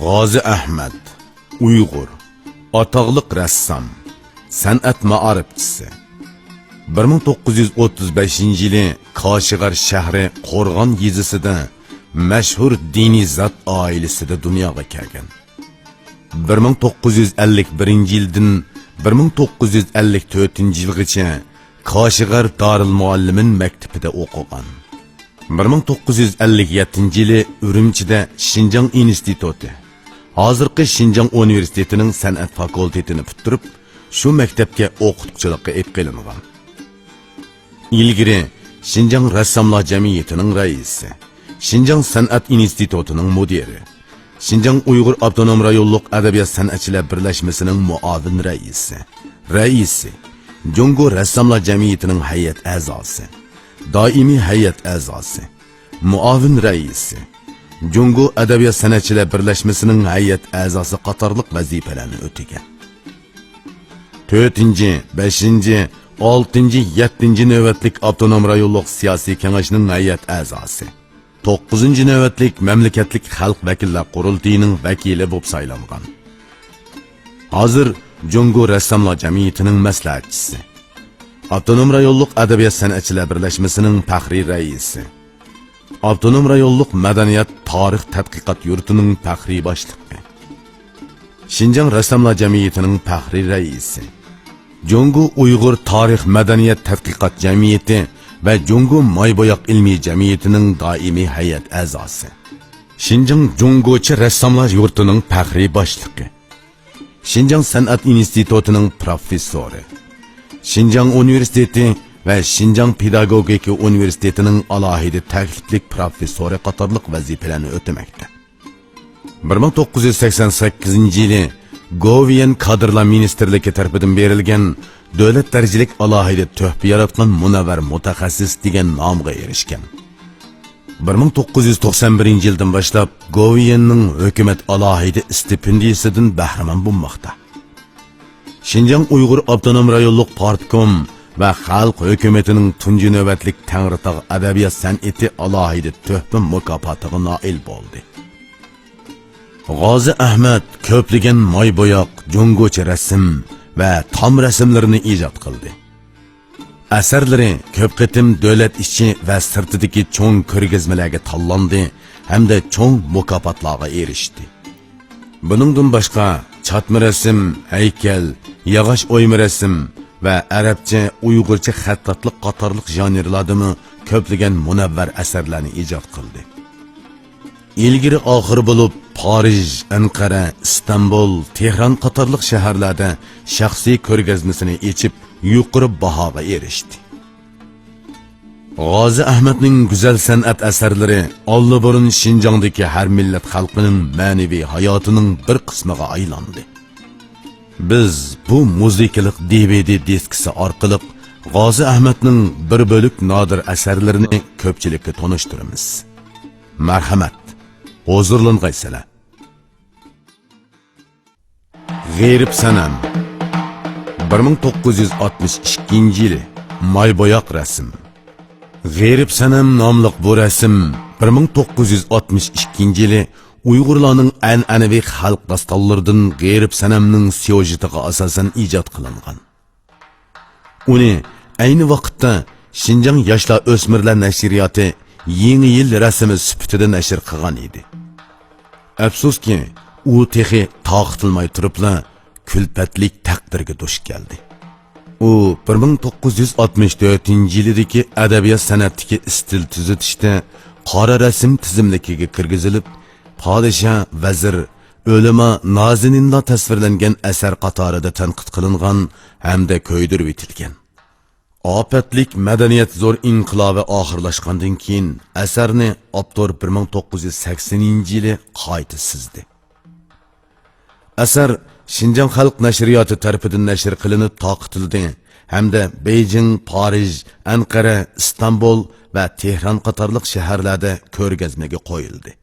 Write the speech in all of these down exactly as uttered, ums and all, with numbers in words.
غازى ئەھمەت، ئۇيغۇر، ئاتاقلىق رەسسام، سەنئەت مائارىپچىسى. بىر مىڭ توققۇز يۈز ئوتتۇز بەشىنچى يىلى كاشىغەر شەھىرى قورغان يېزىسىدا مەشھۇر دىنىي زات ئائىلىسىدە دۇنياغا كەلگەن. بىر مىڭ توققۇز يۈز ئەللىك بىرىنچى يىلدىن بىر مىڭ توققۇز يۈز ئەللىك تۆتىنچى يىلغىچە كاشىغەر دارىلمۇئەللىمىن مەكتىپىدە ئوقۇغان. بىر مىڭ توققۇز يۈز ئەللىك يەتتىنچى يىلى ئۈرۈمچىدە شىنجاڭ ئىنستىتۇتى، ھازىرقى شىنجاڭ ئۇنىۋېرسىتېتىنىڭ سەنئەت فاكۇلتېتىنى پۈتتۈرۈپ، شۇ مەكتەپكە ئوقۇتقۇچىلىققا ئېلىپ قېلىنغان. ئىلگىرى شىنجاڭ رەسساملار جەمئىيىتىنىڭ رەئىسى، شىنجاڭ سەنئەت ئىنستىتۇتىنىڭ مۇدىرى، شىنجاڭ ئۇيغۇر ئاپتونوم رايونلۇق ئەدەبىيات سەنئەتچىلەر بىرلەشمىسىنىڭ مۇئاۋىن رەئىسى، رەئىسى، جۇڭگو رەسساملار جەمئىيىتىنىڭ ھەيئەت ئەزاسى، دائىمىي ھەيئەت ئەزاسى، مۇئاۋىن رەئىسى، جۇڭگو ئەدەبىيات سەنئەتچىلەر بىرلەشمىسىنىڭ ھەيئەت ئەزاسى قاتارلىق ۋەزىپىلەرنى ئۆتىگەن. تۆتىنچى، بەشىنچى، ئالتىنچى، يەتتىنچى نۆۋەتلىك ئاپتونوم رايونلۇق سىياسىي كېڭەشنىڭ ھەيئەت ئەزاسى، توققۇزىنچى نۆۋەتلىك مەملىكەتلىك خەلق ۋەكىللەر قۇرۇلتىيىنىڭ ۋەكىلى بولۇپ سايلانغان. ھازىر جۇڭگو رەسساملار جەمئىيىتىنىڭ مەسلىھەتچىسى، ئاپتونوم رايونلۇق ئەدەبىيات سەنئەتچىلەر بىرلەشمىسىنىڭ پەخرىي رەئىسى، ئاپتونوم رايونلۇق مەدەنىيەت تارىخ تەتقىقات يۇرتىنىڭ پەخرىي باشلىقى، شىنجاڭ رەسساملار جەمئىيىتىنىڭ پەخرىي رەئىسى، جۇڭگو ئۇيغۇر تارىخ مەدەنىيەت تەتقىقات جەمئىيىتى ۋە جۇڭگو ماي بوياق ئىلمىي جەمئىيىتىنىڭ دائىمىي ھەيئەت ئەزاسى، شىنجاڭ جۇڭگوچە رەسساملار يۇرتىنىڭ پەخرىي باشلىقى، شىنجاڭ سەنئەت ئىنستىتۇتىنىڭ پروفېسسورى، شىنجاڭ ئۇنىۋېرسىتېتى ۋە شىنجاڭ پېداگوگىكا ئۇنىۋېرسىتېتىنىڭ ئالاھىدە تەكلىپلىك پروفېسسورى قاتارلىق ۋەزىپىلەرنى ئۆتىمەكتە. بىر مىڭ توققۇز يۈز سەكسەن سەككىزىنچى يىلى گوۋۇيۈەن كادىرلار مىنىستىرلىكى تەرىپىدىن بېرىلگەن دۆلەت دەرىجىلىك ئالاھىدە تۆھپە ياراتقان مۇنەۋۋەر مۇتەخەسسىس دېگەن نامغا ئېرىشكەن. بىر مىڭ توققۇز يۈز توقسان بىرىنچى يىلدىن باشلاپ گوۋۇيۈەننىڭ ھۆكۈمەت ئالاھىدە ئىستىپېندىيىسىدىن بەھرىمەن بولماقتا. شىنجاڭ ئۇيغۇر ئاپتونوم رايونلۇق پارتكوم ۋە خەلق ھۆكۈمىتىنىڭ تۇنجى نۆۋەتلىك تەڭرىتاغ ئەدەبىيات سەنئىتى ئالاھىدە تۆھپە مۇكاپاتىغا نائىل بولدى. غازى ئەھمەت كۆپلىگەن ماي بوياق، جۇڭگوچە رەسىم ۋە تام رەسىملىرىنى ئىجاد قىلدى. ئەسەرلىرى كۆپ قېتىم دۆلەت ئىچى ۋە سىرتىدىكى چوڭ كۆرگەزمىلەرگە تاللاندى ھەمدە چوڭ مۇكاپاتلارغا ئېرىشتى. بۇنىڭدىن باشقا، چاتما رەسىم، ھەيكەل، ياغاچ ئويما رەسىم ۋە ئەرەبچە، ئۇيغۇرچە خەتتاتلىق قاتارلىق ژانىرلاردىمۇ كۆپلىگەن مۇنەۋۋەر ئەسەرلەرنى ئىجاد قىلدى. ئىلگىرى ئاخىرى بولۇپ، پارىژ، ئەنقەرە، ئىستانبۇل، تېھران قاتارلىق شەھەرلەردە شەخسىي كۆرگەزمىسىنى ئېچىپ، يۇقىرى باھاغا ئېرىشتى. غازى ئەھمەتنىڭ گۈزەل سەنئەت ئەسەرلىرى ئاللىبۇرۇن شىنجاڭدىكى ھەر مىللەت خەلقىنىڭ مەنىۋى ھاياتىنىڭ بىر قىسمىغا ئايلاندى. بىز بۇ مۇزىكىلىق دى ۋى دى دىسكىسى ئارقىلىق غازى ئەھمەتنىڭ بىر بۆلەك نادىر ئەسەرلىرىنى كۆپچىلىككە تونۇشتۇرىمىز. مەرھەمەت، ھۇزۇرلانغايسىلەر. غېرىب سەنەم، بىر مىڭ توققۇز يۈز ئاتمىش ئىككىنچى يىلى، ماي بوياق رەسىم. غېرىب سەنەم ناملىق بۇ رەسىم بىر مىڭ توققۇز يۈز ئاتمىش ئىككىنچى يىلى ئۇيغۇرلارنىڭ ئەنئەنىۋى خەلق داستانلىرىدىن غېرىب سەنەمنىڭ سيۇژېتىغا ئاساسەن ئىجاد قىلىنغان. ئۇنى ئەينى ۋاقىتتا شىنجاڭ ياشلار ئۆسمۈرلەر نەشرىياتى يېڭى يىل رەسىمى سۈپىتىدە نەشر قىلغان ئىدى. ئەپسۇسكى، ئۇ تېخى تارقىتىلماي تۇرۇپلا كۈلپەتلىك تەقدىرگە دۇچ كەلدى. ئۇ بىر مىڭ توققۇز يۈز ئاتمىش تۆتىنچى يىلىدىكى ئەدەبىيات سەنئەتتىكى ئىستىل تۈزىتىشتە قارا رەسىم تىزىملىكىگە كىرگۈزۈلۈپ، پادىشاھ، ۋەزىر، ئۆلىما، نازىنىنلار تەسۋىرلەنگەن ئەسەر قاتارىدا تەنقىد قىلىنغان ھەمدە كۆيدۈرۈۋېتىلگەن. ئاپەتلىك مەدەنىيەت زور ئىنقىلابى ئاخىرلاشقاندىن كېيىن، ئەسەرنى ئاپتور بىر مىڭ توققۇز يۈز سەكسىنىنچى يىلى قايتا سىزدى. ئەسەر شىنجاڭ خەلق نەشرىياتى تەرىپىدىن نەشر قىلىنىپ تارقىتىلدى ھەمدە بېيجىڭ، پارىژ، ئەنقەرە، ئىستانبۇل ۋە تېھران قاتارلىق شەھەرلەردە كۆرگەزمىگە قويۇلدى.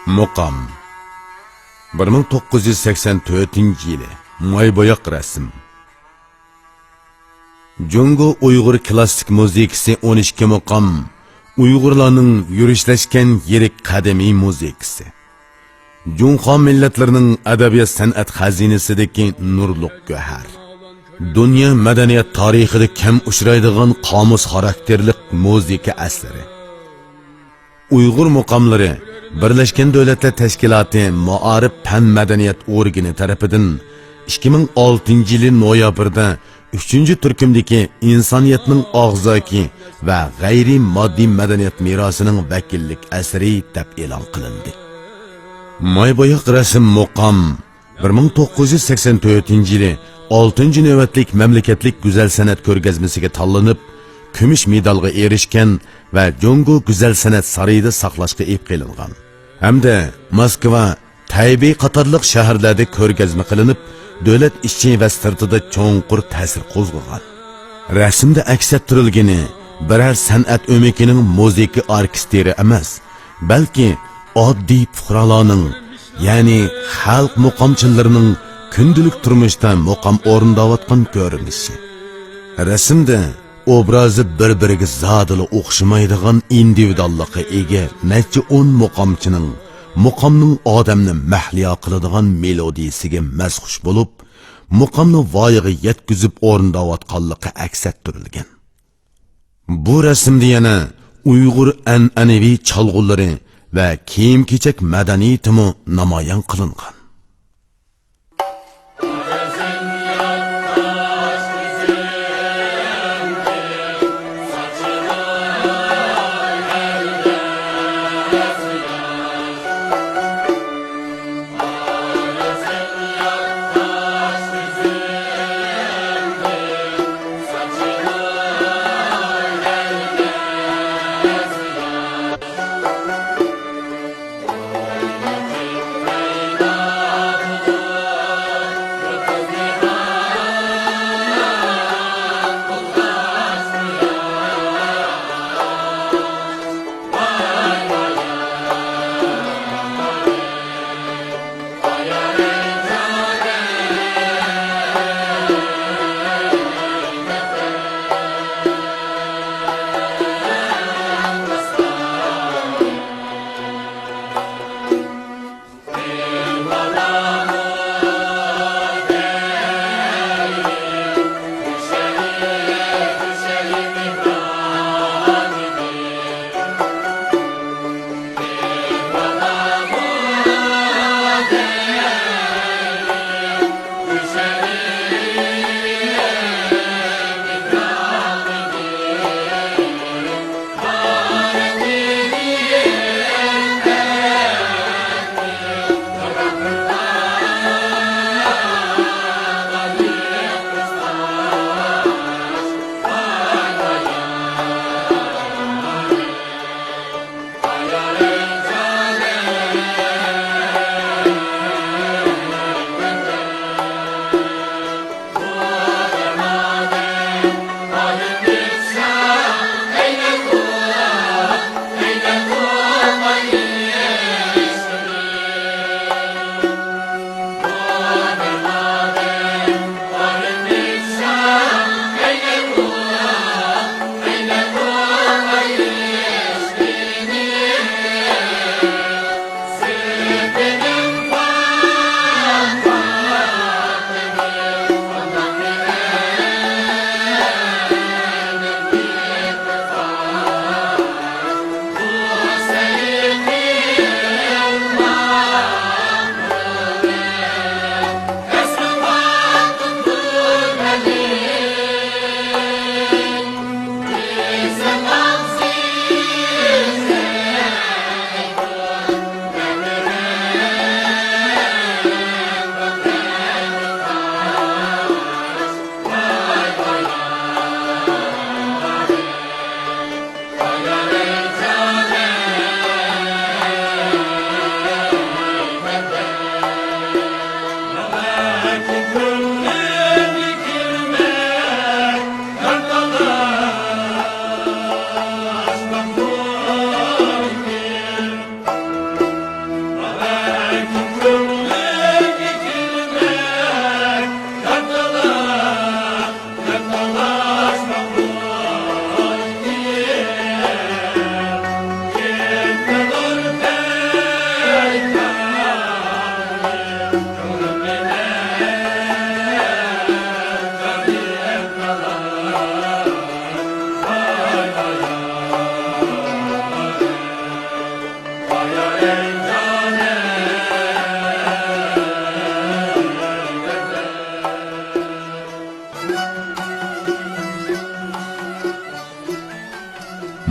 مۇقام. بىر مىڭ توققۇز يۈز سەكسەن تۆتىنچى يىلى. ماي بوياق رەسىم. جۇڭگو ئۇيغۇر كلاسسىك مۇزىكىسى ئون ئىككى مۇقام، ئۇيغۇرلارنىڭ يۈرۈشلەشكەن يىرىك قەدىمىي مۇزىكىسى. جۇڭخۇا مىللەتلىرىنىڭ ئەدەبىيات-سەنئەت خەزىنىسىدىكى نۇرلۇق گۆھەر. دۇنيا مەدەنىيەت تارىخىدا كەم ئۇچرايدىغان قامۇس خاراكتېرلىق مۇزىكا ئەسىرى. ئۇيغۇر مۇقاملىرى بىرلەشكەن دۆلەتلەر تەشكىلاتى مائارىپ پەن مەدەنىيەت ئورگىنى تەرىپىدىن ئىككى مىڭ ئالتىنچى يىلى نويابىردا ئۈچىنچى تۈركۈمدىكى ئىنسانىيەتنىڭ ئاغزاكى ۋە غەيرىي ماددىي مەدەنىيەت مىراسىنىڭ ۋەكىللىك ئەسىرى دەپ ئېلان قىلىندى. ماي بوياق رەسىم مۇقام بىر مىڭ توققۇز يۈز سەكسەن تۆتىنچى يىلى ئالتىنچى نۆۋەتلىك مەملىكەتلىك گۈزەل سەنئەت كۆرگەزمىسىگە تاللىنىپ، كۈمۈش مېدالغا ئېرىشكەن ۋە جۇڭگو گۈزەل سەنئەت سارىيىدا ساقلاشقا ئېلىپ قېلىنغان ھەمدە موسكۋا، تەيبېي قاتارلىق شەھەرلەردە كۆرگەزمە قىلىنىپ، دۆلەت ئىچى ۋە سىرتىدا چوڭقۇر تەسىر قوزغىغان. رەسىمدە ئەكس ئەتتۈرۈلگىنى بىرەر سەنئەت ئۆمىكىنىڭ مۇزىكا ئوركېستىرى ئەمەس، بەلكى ئاددىي پۇقرالارنىڭ، يەنى خەلق مۇقامچىلىرىنىڭ كۈندىلىك تۇرمۇشتا مۇقام ئورۇنداۋاتقان كۆرۈنۈشى. رەسىمدە ئوبرازى بىر-بىرىگە زادىلا ئوخشىمايدىغان ئىندىۋىدۇاللىققا ئىگە نەچچە ئون مۇقامچىنىڭ مۇقامنىڭ ئادەمنى مەھلىيا قىلىدىغان مېلودىيىسىگە مەستخۇش بولۇپ، مۇقامنى ۋايىغا يەتكۈزۈپ ئورۇنداۋاتقانلىقى ئەكس ئەتتۈرۈلگەن. بۇ رەسىمدە يەنە ئۇيغۇر ئەنئەنىۋى چالغۇلىرى ۋە كىيىم-كېچەك مەدەنىيىتىمۇ نامايان قىلىنغان.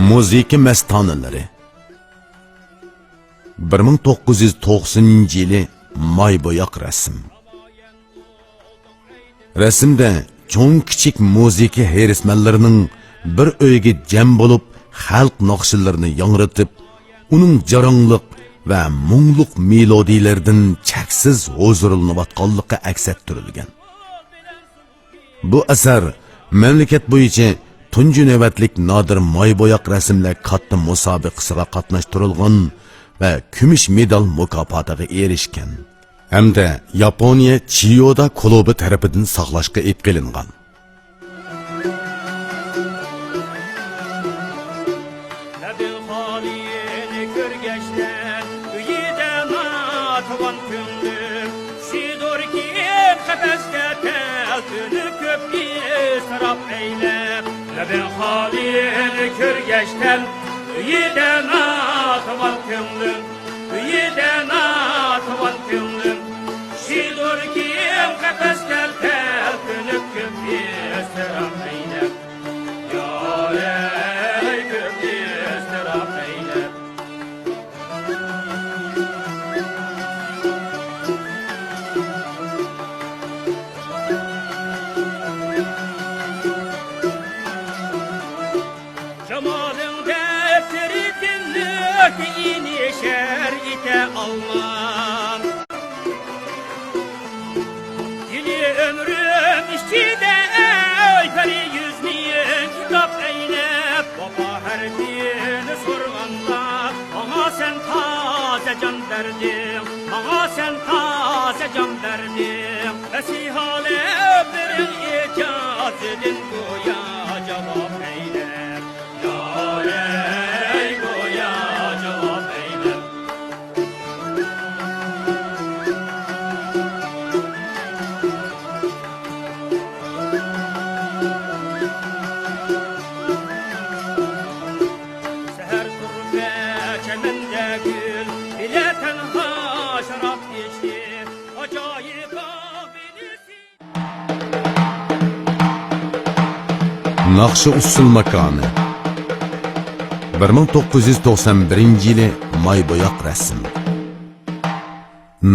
مۇزىكا مەستانىلىرى. بىر مىڭ توققۇز يۈز توقسىنىنچى يىلى ماي بوياق رەسىم. رەسىمدە چوڭ-كىچىك مۇزىكا ھېرىسمەنلىرىنىڭ بىر ئۆيگە جەم بولۇپ، خەلق ناخشىلىرىنى ياڭرىتىپ، ئۇنىڭ جاراڭلىق ۋە مۇڭلۇق مېلودىيىلىرىدىن چەكسىز ھۇزۇرلىنىۋاتقانلىقى ئەكس ئەتتۈرۈلگەن. بۇ ئەسەر مەملىكەت بويىچە تۇنجى نۆۋەتلىك نادىر ماي بوياق رەسىملەر كاتتا مۇسابىقىسىغا قاتناشتۇرۇلغان ۋە كۈمۈش مېدال مۇكاپاتىغا ئېرىشكەن ھەمدە ياپونىيە چىيودا كۇلۇبى تەرىپىدىن ساقلاشقا ئېلىپ قېلىنغان. لەبىڭ خالىيىنى كۆرگەچتە، ئۆيىدە ناتىۋان كۆڭلۈم، چۈشىدۇركىن قەپەسكە تەلپۈنۈپ كۆپ ئىزتىراپ ئەيلەپ. لەبىڭ خالىيىنى كۆرگەچتە، ئۆيىدە ناتىۋان كۆڭلۈم، ئۆيىدە ناتىۋان كۆڭلۈم، چۈشىدۇركىن قەپەسكە تەلپۈنۈپ كۆپ ئىزتىراپ ئەيلەپ. يارەي، كۆپ ئىزتىراپ ئەيلەپ. جامالىڭ دەپتىرى تىنلىق، ئېنىشەر ئېتە ئالما. يىلى ئۆمرۈم ئىچىدە ئەي پەرى يۈزنى كىتاب ئەينەپ، ۋاپا ھەرپىنى سورىغاندا، ماڭا سەن تازە جان بەردىڭ، ماڭا سەن تازە جان بەردىڭ. مەسىھا لەپلىرىڭ ئىجازىدىن گويا جاۋاب ئەينەپ. يارەي، گويا جاۋاب ئەيلەپ. سەھەر تۇرۇپ چەمەندە گۈل، بىلە تەنھا شاراب ئىچتى. ئاجايىپ باغ بىلىسى. ناخشا ئۇسسۇل ماكانى. بىر مىڭ توققۇز يۈز توقسان بىرىنچى يىلى ماي بوياق رەسىم.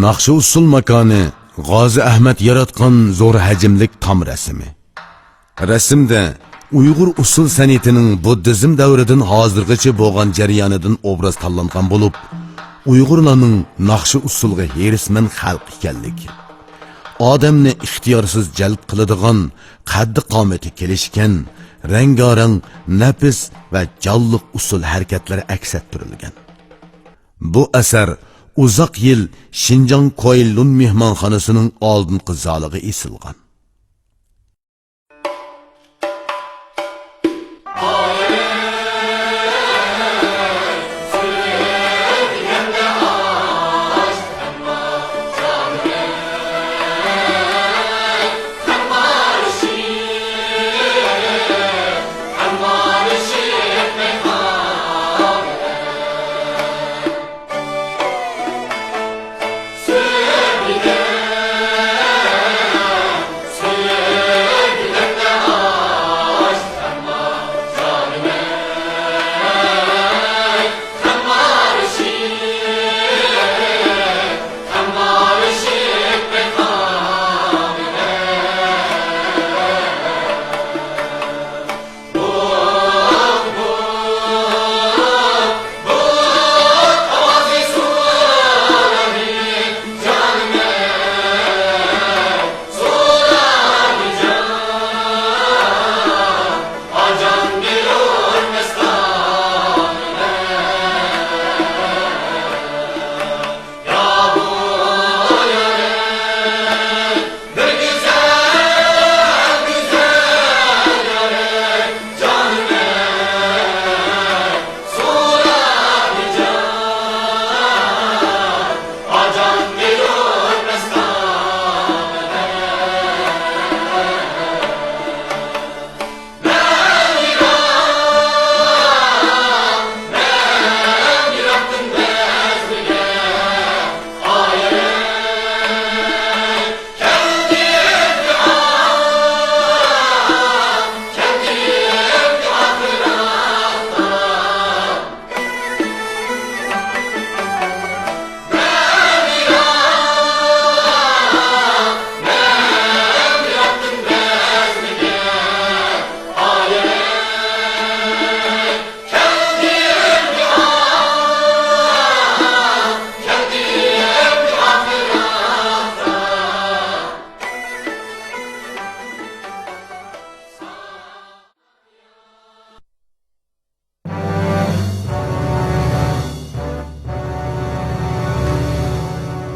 ناخشا ئۇسسۇل ماكانى غازى ئەھمەت ياراتقان زور ھەجىملىك تام رەسىمى. رەسىمدە ئۇيغۇر ئۇسسۇل سەنئىتىنىڭ بۇددىزم دەۋرىدىن ھازىرغىچە بولغان جەريانىدىن ئوبراز تاللانغان بولۇپ، ئۇيغۇرلارنىڭ ناخشا ئۇسسۇلغا ھېرىسمەن خەلق ئىكەنلىكى، ئادەمنى ئىختىيارسىز جەلپ قىلىدىغان قەددى-قامىتى كېلىشكەن، رەڭگارەڭ، نەپىس ۋە جانلىق ئۇسسۇل ھەرىكەتلىرى ئەكس ئەتتۈرۈلگەن. بۇ ئەسەر ئۇزاق يىل شىنجاڭ كۇەنلۇن مېھمانخانىسىنىڭ ئالدىنقى زالىغا ئېسىلغان.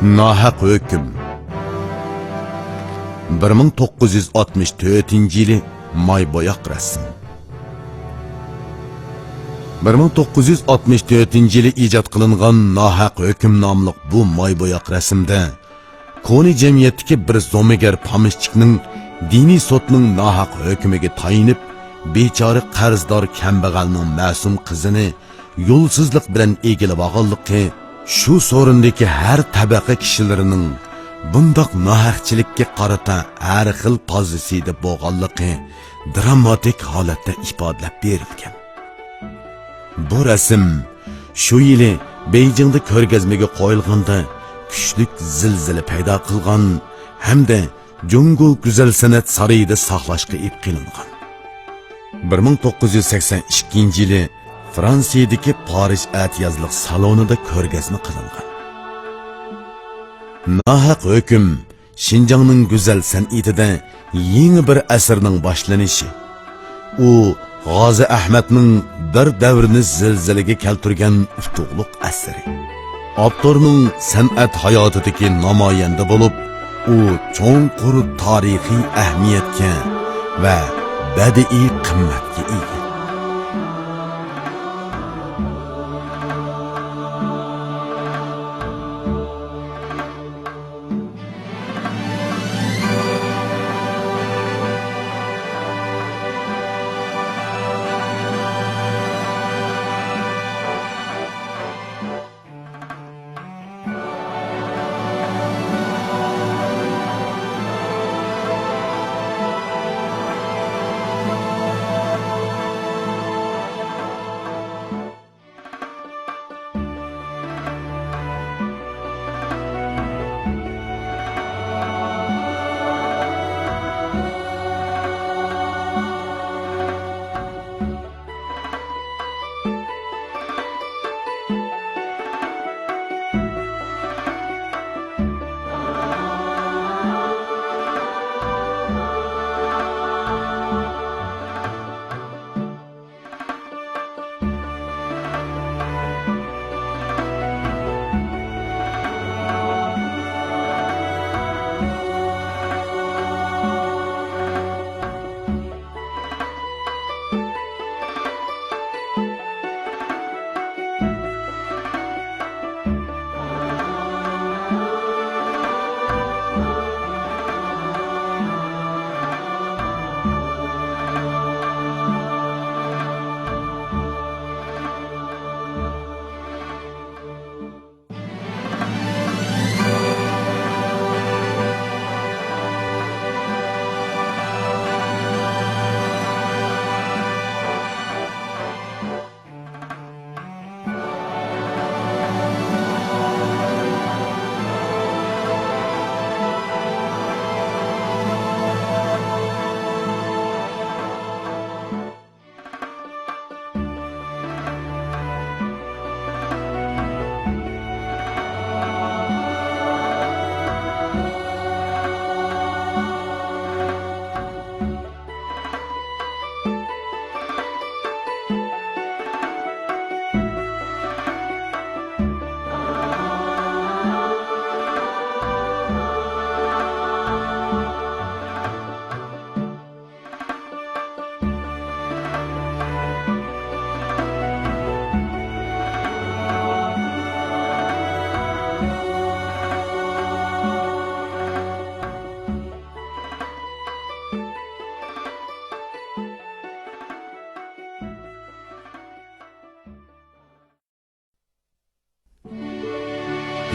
ناھەق ھۆكۈم. بىر مىڭ توققۇز يۈز ئاتمىش تۆتىنچى يىلى ماي بوياق رەسىم. بىر مىڭ توققۇز يۈز ئاتمىش تۆتىنچى يىلى ئىجاد قىلىنغان ناھەق ھۆكۈم ناملىق بۇ ماي بوياق رەسىمدە كونا جەمئىيەتتىكى بىر زومىگەر پامىشچىكنىڭ دىنىي سوتنىڭ ناھەق ھۆكمىگە تايىنىپ، بىچارە قەرزدار كەمبەغەلنىڭ مەسۇم قىزىنى يولسىزلىق بىلەن ئېگىلىۋالغانلىقى، شۇ سورۇندىكى ھەر تەبەقە كىشىلىرىنىڭ بۇنداق ناھەقچىلىككە قارىتا ھەر خىل پوزىتسىيىدە بولغانلىقى دراماتىك ھالەتتە ئىپادىلەپ بېرىلگەن. بۇ رەسىم شۇ يىلى بېيجىڭدا كۆرگەزمىگە قويۇلغاندا كۈچلۈك زىلزىلە پەيدا قىلغان ھەمدە جۇڭگو گۈزەل سەنئەت سارىيىدا ساقلاشقا ئېلىپ قېلىنغان. بىر مىڭ توققۇز يۈز سەكسەن ئىككىنچى يىلى فرانسىيەدىكى پارىژ ئەتىيازلىق سالونىدا كۆرگەزمە قىلىنغان. ناھەق ھۆكۈم شىنجاڭنىڭ گۈزەل سەنئىتىدە يېڭى بىر ئەسىرنىڭ باشلىنىشى. ئۇ غازى ئەھمەدنىڭ بىر دەۋرنى زىلزىلىگە كەلتۈرگەن ئۇتۇقلۇق ئەسىرى. ئاپتورنىڭ سەنئەت ھاياتىدىكى نامايەندە بولۇپ، ئۇ چوڭقۇر تارىخىي ئەھمىيەتكە ۋە بەدىئىي قىممەتكە ئىگە.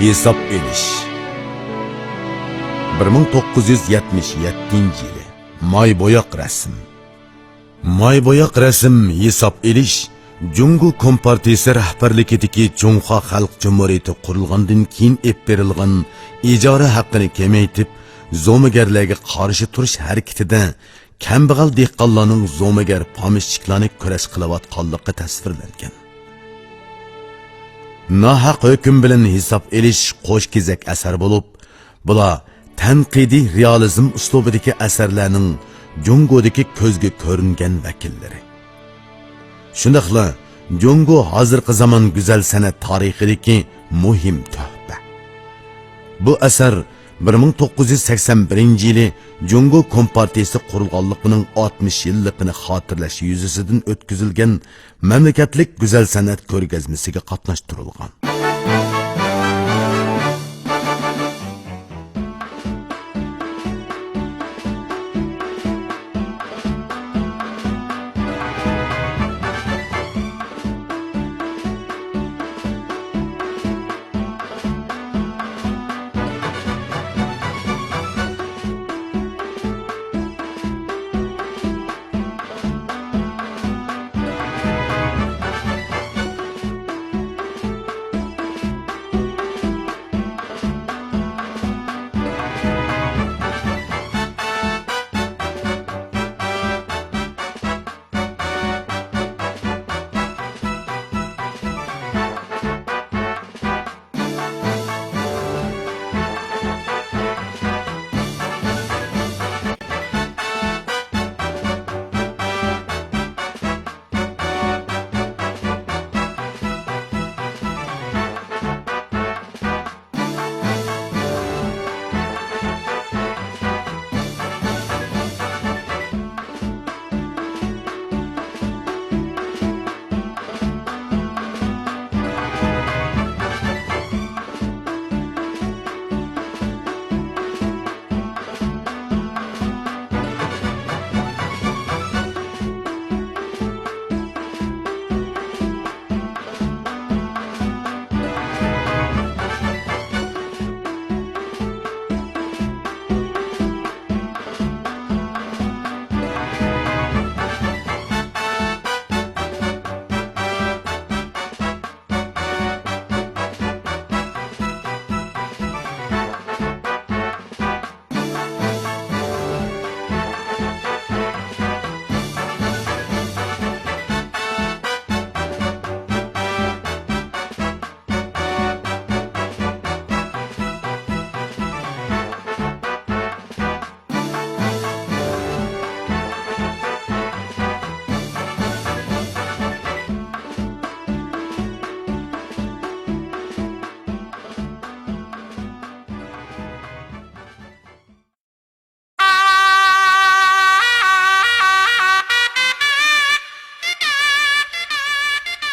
ھېساب ئېلىش. بىر مىڭ توققۇز يۈز يەتمىش يەتتىنچى يىلى. ماي بوياق رەسىم. ماي بوياق رەسىم ھېساب ئېلىش جۇڭگو كومپارتىيىسى رەھبەرلىكىدىكى جۇڭخۇا خەلق جۇمھۇرىيىتى قۇرۇلغاندىن كېيىن ئېلىپ بېرىلغان ئىجارە ھەققىنى كېمەيتىپ، زومىگەرلەرگە قارشى تۇرۇش ھەرىكىتىدە كەمبەغەل دېھقانلارنىڭ زومىگەر پامىشچىكلارنى كۈرەش قىلىۋاتقانلىقى تەسۋىرلەنگەن. ناھەق ھۆكۈم بىلەن ھېساب ئېلىش قوش كېزەك ئەسەر بولۇپ، بۇلار تەنقىدىي رېئالىزم ئۇسلۇبىدىكى ئەسەرلەرنىڭ جۇڭگودىكى كۆزگە كۆرۈنگەن ۋەكىللىرى. شۇنداقلا جۇڭگو ھازىرقى زامان گۈزەل سەنئەت تارىخىدىكى مۇھىم تۆھپە. بۇ ئەسەر بىر مىڭ توققۇز يۈز سەكسەن بىرىنچى يىلى جۇڭگو كومپارتىيىسى قۇرۇلغانلىقىنىڭ ئاتمىش يىللىقىنى خاتىرىلەش يۈزىسىدىن ئۆتكۈزۈلگەن مەملىكەتلىك گۈزەل سەنئەت كۆرگەزمىسىگە قاتناشتۇرۇلغان.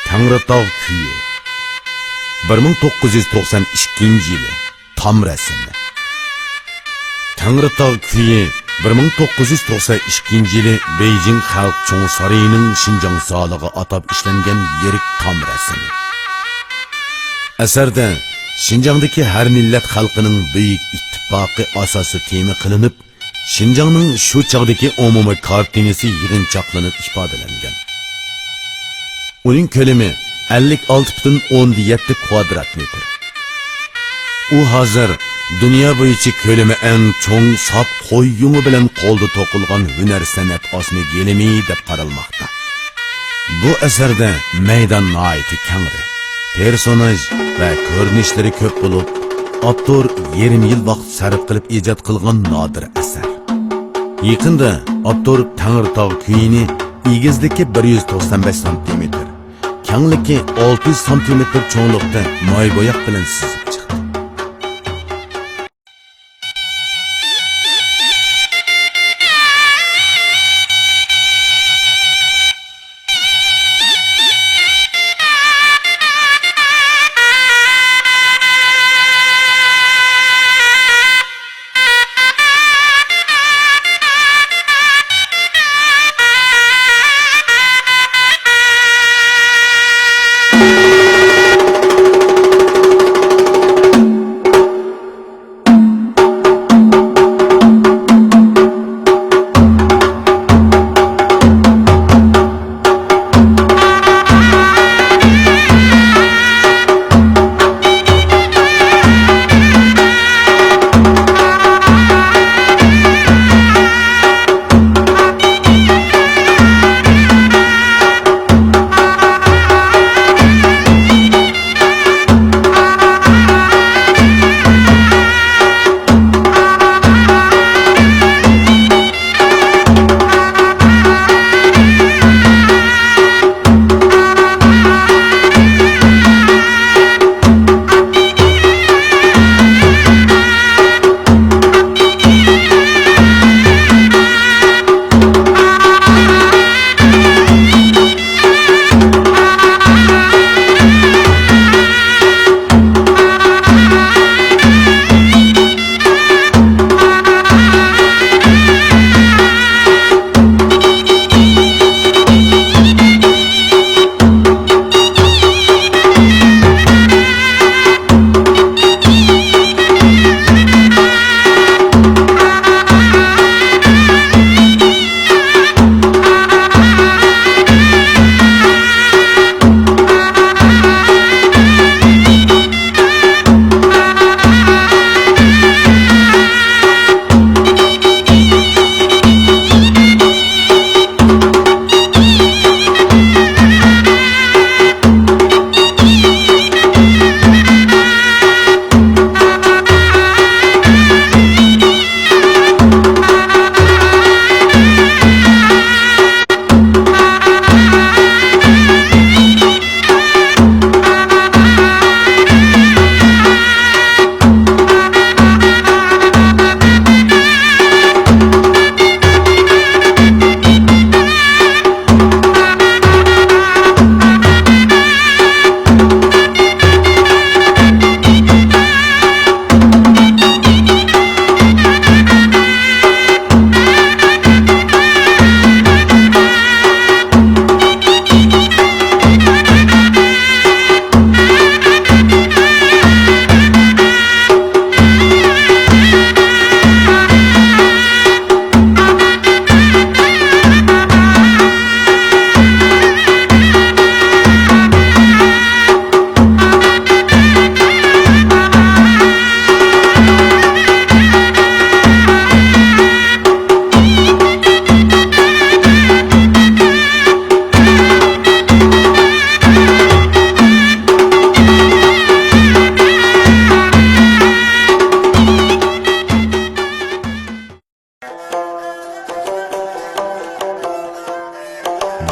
تەڭرىتاغ كۈيى. بىر مىڭ توققۇز يۈز توقسان ئىككىنچى يىلى. تام رەسىمى. تەڭرىتاغ كۈيى بىر مىڭ توققۇز يۈز توقسان ئىككىنچى يىلى بېيجىڭ خەلق چوڭ سارىيىنىڭ شىنجاڭ زالىغا ئاتاپ ئىشلەنگەن يىرىك تام رەسىمى. ئەسەردە شىنجاڭدىكى ھەر مىللەت خەلقىنىڭ بۈيۈك ئىتتىپاقى ئاساسىي تېما قىلىنىپ، شىنجاڭنىڭ شۇ چاغدىكى ئومۇمىي كارتىنىسى يىغىنچاقلىنىپ ئىپادىلەنگەن. ئۇنىڭ كۆلىمى ئەللىك ئالتە پۈتۈن ئوندىن يەتتە كۋادرات مېتىر. ئۇ ھازىر دۇنيا بويىچە كۆلىمى ئەڭ چوڭ ساپ قوي يۇڭى بىلەن قولدا توقۇلغان ھۈنەر سەنئەت ئاسما گىلىمى دەپ قارالماقتا. بۇ ئەسەردە مەيدان ناھايىتى كەڭرى، پېرسوناژ ۋە كۆرۈنۈشلىرى كۆپ بولۇپ، ئاپتور يېرىم يىل ۋاقىت سەرپ قىلىپ ئىجاد قىلغان نادىر ئەسەر. يېقىندا ئاپتور تەڭرىتاغ كۈيىنى ئېگىزلىكى بىر يۈز توقسان بەش سانتىمېتىر، كەڭلىكى ئالتە يۈز سانتىمېتىر چوڭلۇقتا ماي بوياق بىلەن سىزىپ چىقتى.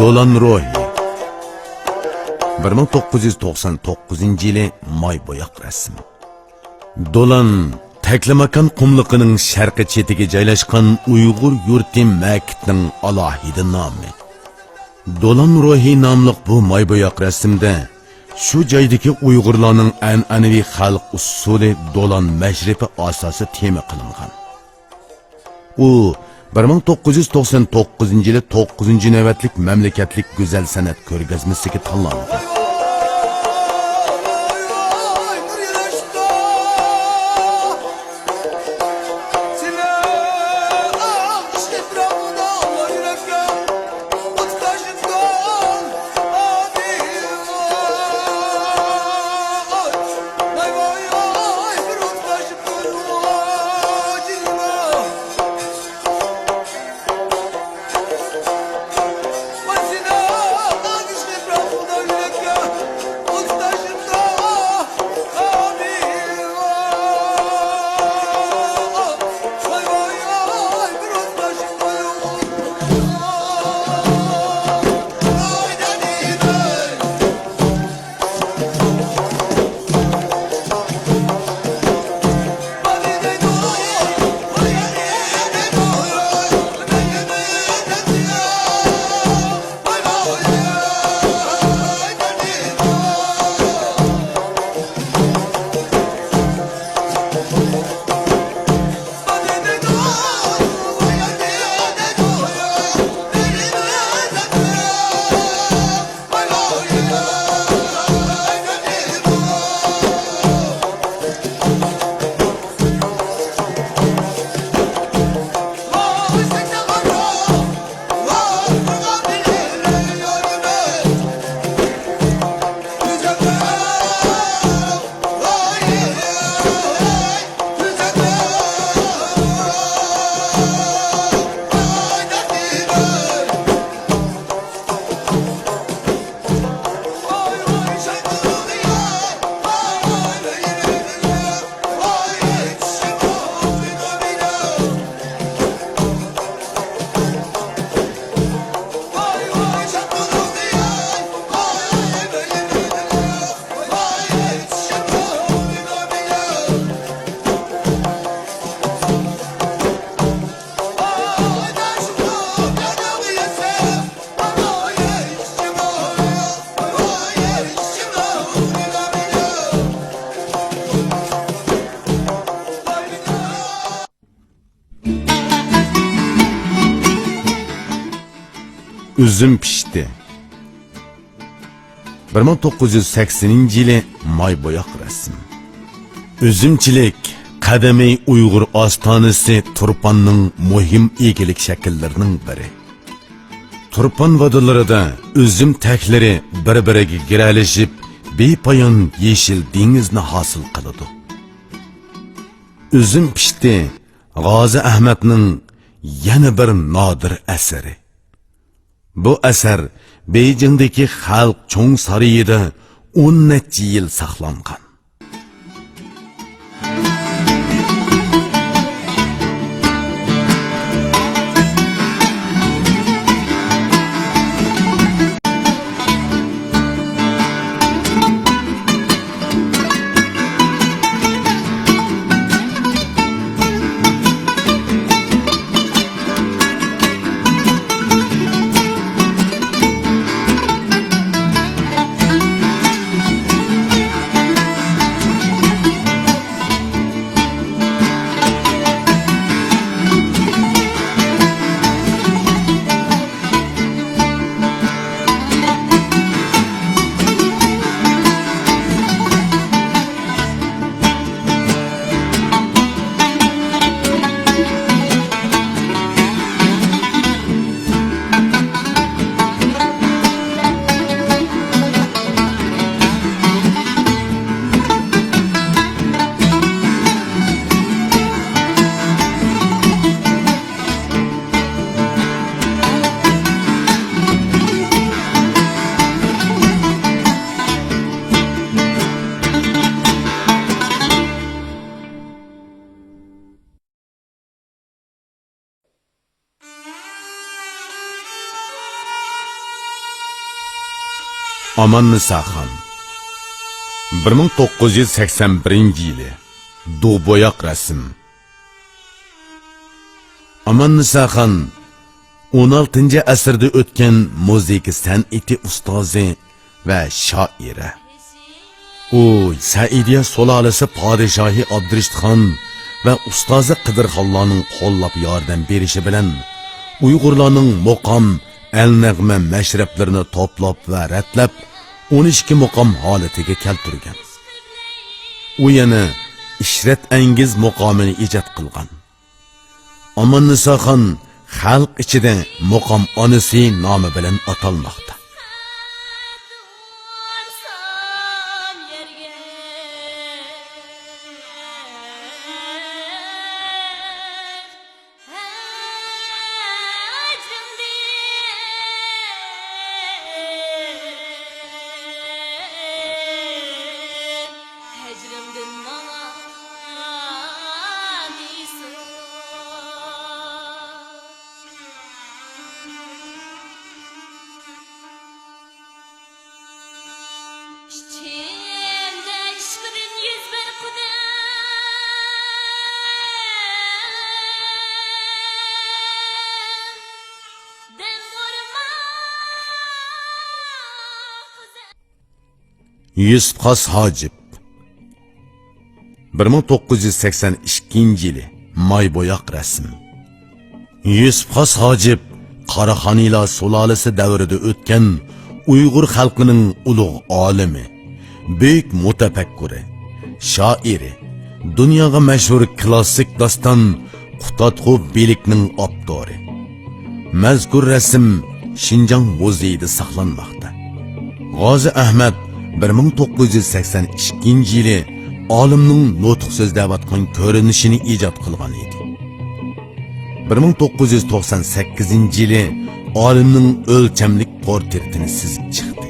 دولان روھى. بىر مىڭ توققۇز يۈز توقسان توققۇزىنچى يىلى ماي بوياق رەسىم. دولان تەكلىماكان قۇملۇقىنىڭ شەرقىي چېتىگە جايلاشقان ئۇيغۇر يۇرتى مەكىتنىڭ ئالاھىدە نامى. دولان روھى ناملىق بۇ ماي بوياق رەسىمدە شۇ جايدىكى ئۇيغۇرلارنىڭ ئەنئەنىۋى خەلق ئۇسسۇلى دولان مەشرىپى ئاساسىي تېما قىلىنغان. ئۇ بىر مىڭ توققۇز يۈز توقسان توققۇزىنچى يىلى توققۇزىنچى نۆۋەتلىك مەملىكەتلىك گۈزەل سەنئەت كۆرگەزمىسىگە تاللاندى. ئۈزۈم پىشتى. بىر مىڭ توققۇز يۈز سەكسىنىنچى يىلى ماي بوياق رەسىم. ئۈزۈمچىلىك قەدىمىي ئۇيغۇر ئاستانىسى تۇرپاننىڭ مۇھىم ئىگىلىك شەكىللىرىنىڭ بىرى. تۇرپان ۋادىلىرىدا ئۈزۈم تەكلىرى بىر-بىرىگە گىرەلىشىپ، بىپايان يېشىل دېڭىزنى ھاسىل قىلىدۇ. ئۈزۈم پىشتى غازى ئەھمەدنىڭ يەنە بىر نادىر ئەسىرى. بۇ ئەسەر بېيجىڭدىكى خەلق چوڭ سارىيىدا ئون نەچچە يىل ساقلانغان. ئاماننىساخان، بىر مىڭ توققۇز يۈز سەكسەن بىرىنچى يىلى، دۇغ بوياق رەسىم. ئاماننىساخان ئون ئالتىنچى ئەسىردە ئۆتكەن مۇزىكا سەنئىتى ئۇستازى ۋە شائىرە. ئۇ سەئىدىيە سۇلالىسى پادىشاھى ئابدۇرىشىتخان ۋە ئۇستازى قىدىرخانلارنىڭ قوللاپ ياردەم بېرىشى بىلەن ئۇيغۇرلارنىڭ مۇقام، ئەلنەغمە مەشرەپلىرىنى توپلاپ ۋە رەتلەپ، ئون ئىككى مۇقام ھالىتىگە كەلتۈرگەن. ئۇ يەنە ئىشرەت ئەنگىز مۇقامىنى ئىجاد قىلغان. ئاماننىساخان خەلق ئىچىدە مۇقام ئانىسى نامى بىلەن ئاتالماقتا. ھەجرىمدىن ماڭا نېسىپ. ئىچىمدە ئىشقىدىن يۈز بىر قۇدۇم، دەم ئۇرما. يۈسۈپ خاس ھاجىپ، بىر مىڭ توققۇز يۈز سەكسەن ئىككىنچى يىلى، ماي بوياق رەسىم. يۈسۈپ خاس ھاجىپ قاراخانىيلار سۇلالىسى دەۋرىدە ئۆتكەن ئۇيغۇر خەلقىنىڭ ئۇلۇغ ئالىمى، بۈيۈك مۇتەپەككۇرى، شائىرى، دۇنياغا مەشھۇر كىلاسسىك داستان قۇتادغۇ بىلىكنىڭ ئاپتورى. مەزكۇر رەسىم شىنجاڭ مۇزېيىدا ساقلانماقتا. غازى ئەھمەت بىر مىڭ توققۇز يۈز سەكسەن ئىككىنچى يىلى ئالىمنىڭ نۇتۇق سۆزلەۋاتقان كۆرۈنۈشىنى ئىجاد قىلغان ئىدى. بىر مىڭ توققۇز يۈز توقسان سەككىزىنچى يىلى ئالىمنىڭ ئۆلچەملىك پورترېتىنى سىزىپ چىقتى.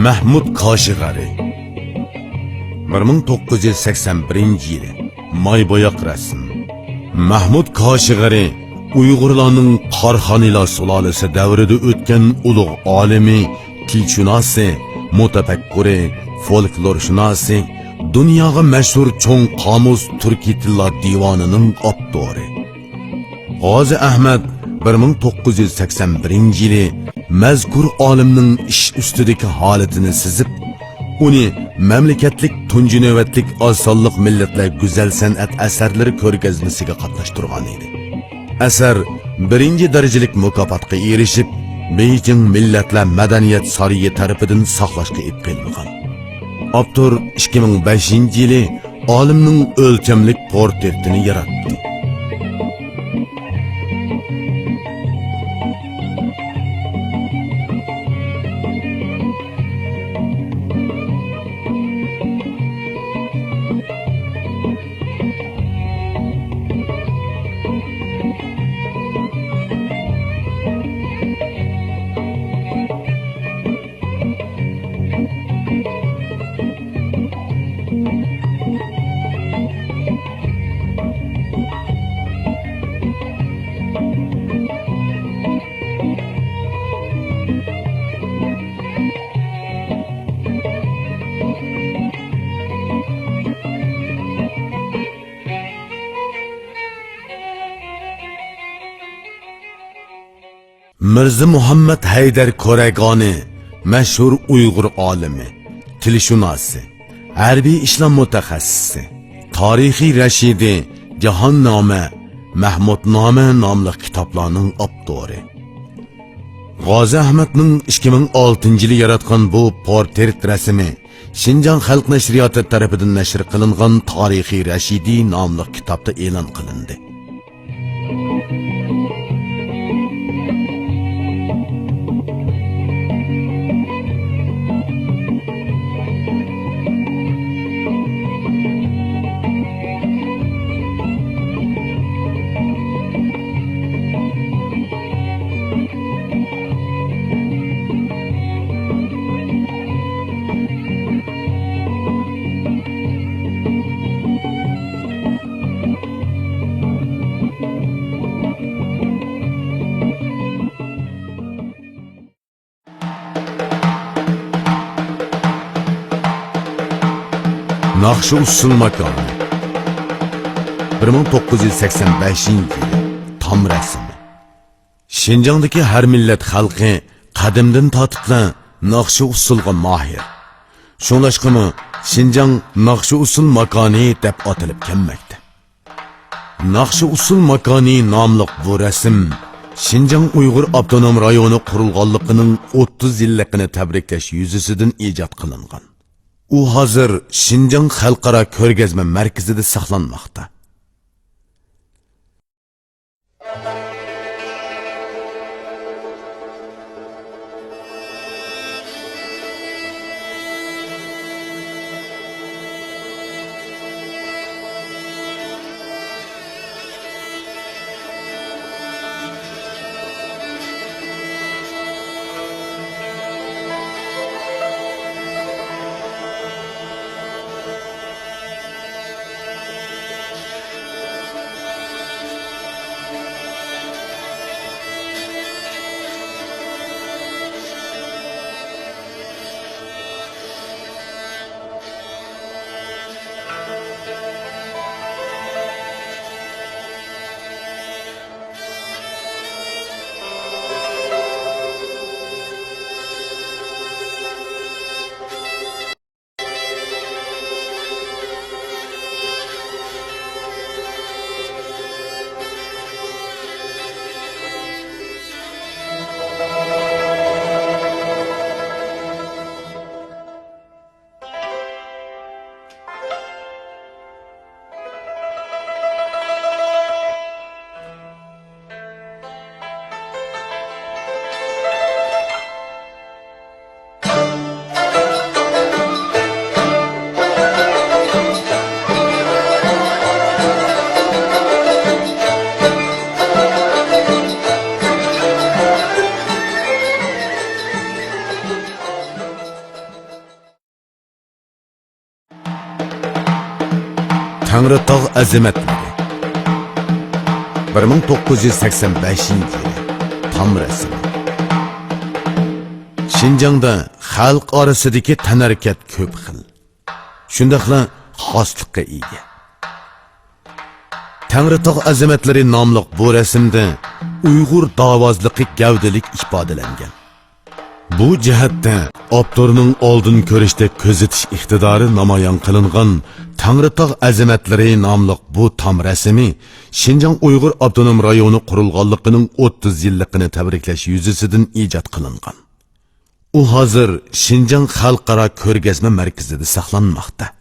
مەھمۇد كاشىغەرى، بىر مىڭ توققۇز يۈز سەكسەن بىرىنچى يىلى، ماي بوياق رەسىم. مەھمۇد كاشىغەرى ئۇيغۇرلارنىڭ قاراخانىيلار سۇلالىسى دەۋرىدە ئۆتكەن ئۇلۇغ ئالىمى، تىلشۇناسى، مۇتەپەككۇرى، فولكلورشۇناسى، دۇنياغا مەشھۇر چوڭ قامۇس تۈركىي تىللار دىۋانىنىڭ ئاپتورى. غازى ئەھمەت بىر مىڭ توققۇز يۈز سەكسەن بىرىنچى يىلى مەزكۇر ئالىمنىڭ ئىش ئۈستىدىكى ھالىتىنى سىزىپ، ئۇنى مەملىكەتلىك تۇنجى نۆۋەتلىك ئاز سانلىق مىللەتلەر گۈزەل سەنئەت ئەسەرلىرى كۆرگەزمىسىگە قاتناشتۇرغان ئىدى. ئەسەر بىرىنچى دەرىجىلىك مۇكاپاتقا ئېرىشىپ، بېيجىڭ مىللەتلەر مەدەنىيەت سارىيى تەرىپىدىن ساقلاشقا ئېلىپ قېلىنغان. ئاپتور ئىككى مىڭ بەشىنچى يىلى ئالىمنىڭ ئۆلچەملىك پورترېتىنى ياراتتى. مىرزا مۇھەممەد ھەيدەر كورەگانى، مەشھۇر ئۇيغۇر ئالىمى، تىلشۇناسى، ھەربىي ئىشلار مۇتەخەسسىسى، تارىخى رەشىدى، جاھاننامە، مەھمۇدنامە ناملىق كىتابلارنىڭ ئاپتورى. غازى ئەخمەتنىڭ ئىككى مىڭ ئالتىنچى يىلى ياراتقان بۇ پورترېت رەسىمى شىنجاڭ خەلق نەشرىياتى تەرىپىدىن نەشر قىلىنغان تارىخى رەشىدى ناملىق كىتابتا ئېلان قىلىندى. ناخشا ئۇسسۇل ماكانى. بىر مىڭ توققۇز يۈز سەكسەن بەشىنچى يىل. تام رەسىمى. شىنجاڭدىكى ھەر مىللەت خەلقى قەدىمدىن تارتىپلا ناخشا ئۇسسۇلغا ماھىر. شۇڭلاشقىمۇ شىنجاڭ ناخشا ئۇسسۇل ماكانى دەپ ئاتىلىپ كەلمەكتە. ناخشا ئۇسسۇل ماكانى ناملىق بۇ رەسىم شىنجاڭ ئۇيغۇر ئاپتونوم رايونى قۇرۇلغانلىقىنىڭ ئوتتۇز يىللىقىنى تەبرىكلەش يۈزىسىدىن ئىجاد قىلىنغان. ئۇ ھازىر شىنجاڭ خەلقئارا كۆرگەزمە مەركىزىدە ساقلانماقتا. تەڭرىتاغ ئەزىمەتلىرى. بىر مىڭ توققۇز يۈز سەكسەن بەشىنچى يىل. تام رەسىمى. شىنجاڭدا خەلق ئارىسىدىكى تەنھەرىكەت كۆپ خىل، شۇنداقلا خاسلىققا ئىگە. تەڭرىتاغ ئەزىمەتلىرى ناملىق بۇ رەسىمدە ئۇيغۇر داۋازلىقى گەۋدىلىك ئىپادىلەنگەن. بۇ جەھەتتە ئاپتورنىڭ ئالدىن كۆرۈشتەك كۆزىتىش ئىقتىدارى نامايان قىلىنغان تەڭرىتاغ ئەزىمەتلىرى ناملىق بۇ تام رەسىمى شىنجاڭ ئۇيغۇر ئاپتونوم رايونى قۇرۇلغانلىقىنىڭ ئوتتۇز يىللىقىنى تەبرىكلەش يۈزىسىدىن ئىجاد قىلىنغان. ئۇ ھازىر شىنجاڭ خەلقئارا كۆرگەزمە مەركىزىدە ساقلانماقتا.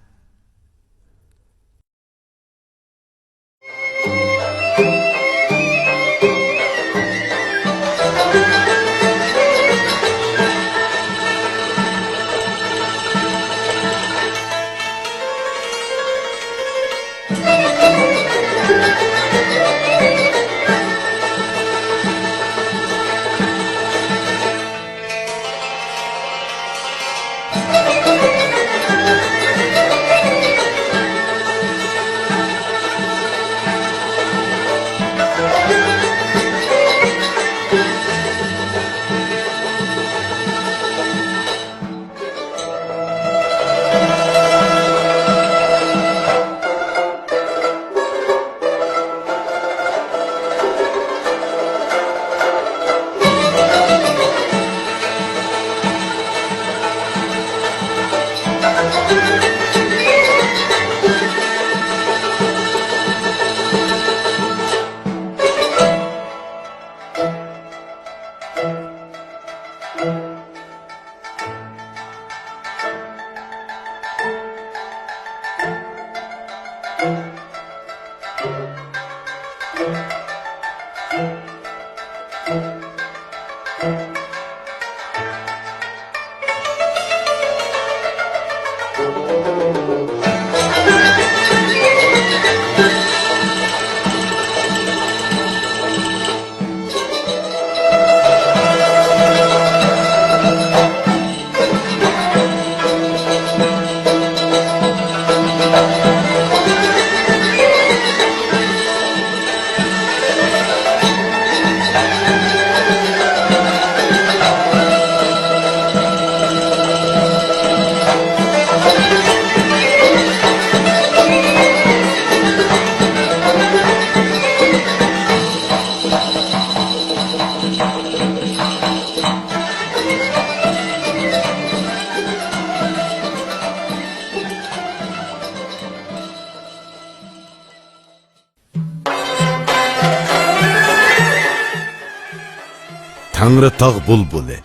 تەڭرىتاغ بۇلبۇلى.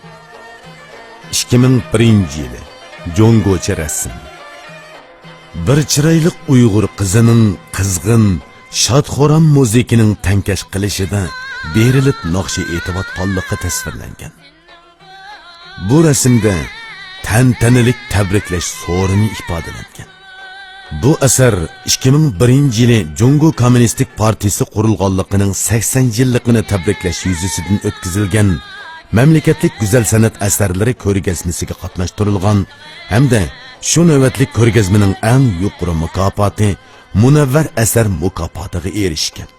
ئىككى مىڭ بىرىنچى يىلى. جۇڭگوچە رەسىم. بىر چىرايلىق ئۇيغۇر قىزىنىڭ قىزغىن، شاد-خۇرام مۇزىكىنىڭ تەڭكەش قىلىشىدا بېرىلىپ ناخشا ئېيتىۋاتقانلىقى تەسۋىرلەنگەن. بۇ رەسىمدە تەنتەنىلىك تەبرىكلەش سورۇنى ئىپادىلەنگەن. بۇ ئەسەر ئىككى مىڭ بىرىنچى يىلى جۇڭگو كوممۇنىستىك پارتىيىسى قۇرۇلغانلىقىنىڭ سەكسەن يىللىقىنى تەبرىكلەش يۈزىسىدىن ئۆتكۈزۈلگەن مەملىكەتلىك گۈزەل سەنئەت ئەسەرلىرى كۆرگەزمىسىگە قاتناشتۇرۇلغان ھەمدە شۇ نۆۋەتلىك كۆرگەزمىنىڭ ئەڭ يۇقىرى مۇكاپاتى مۇنەۋۋەر ئەسەر مۇكاپاتىغا ئېرىشكەن.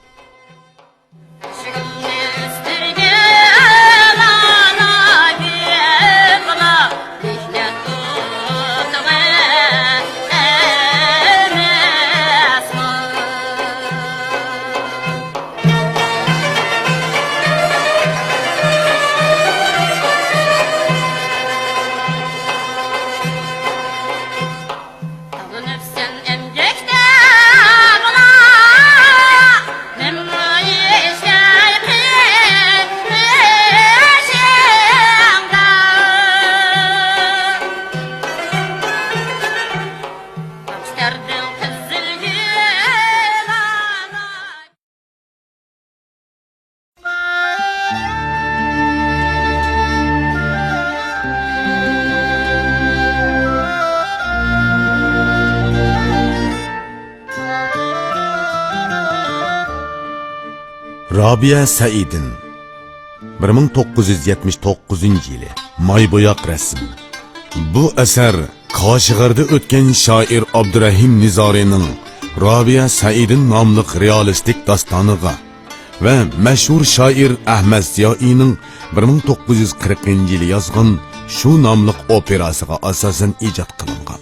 رابىيە سەئىدىن، بىر مىڭ توققۇز يۈز يەتمىش توققۇزىنچى يىلى، ماي بوياق رەسىم. بۇ ئەسەر كاشىغەردە ئۆتكەن شائىر ئابدۇرەھىم نىزارىنىڭ رابىيە سەئىدىن ناملىق رېئالىستىك داستانىغا ۋە مەشھۇر شائىر ئەھمەد زىيائىينىڭ بىر مىڭ توققۇز يۈز قىرىقىنچى يىلى يازغان شۇ ناملىق ئوپېراسىغا ئاساسەن ئىجاد قىلىنغان.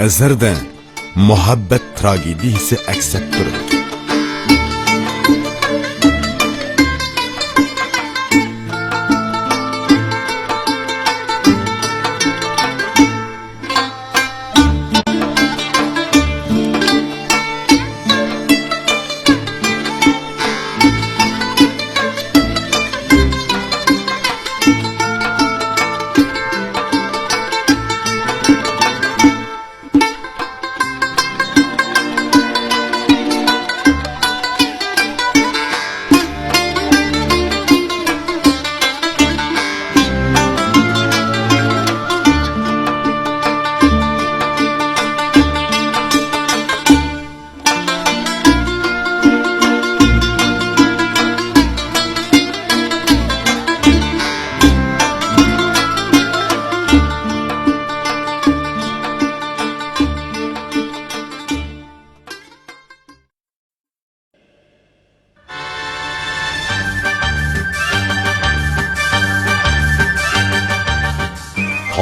ئەسەردە مۇھەببەت تراگېدىيىسى ئەكس ئەتتۈرۈلگەن.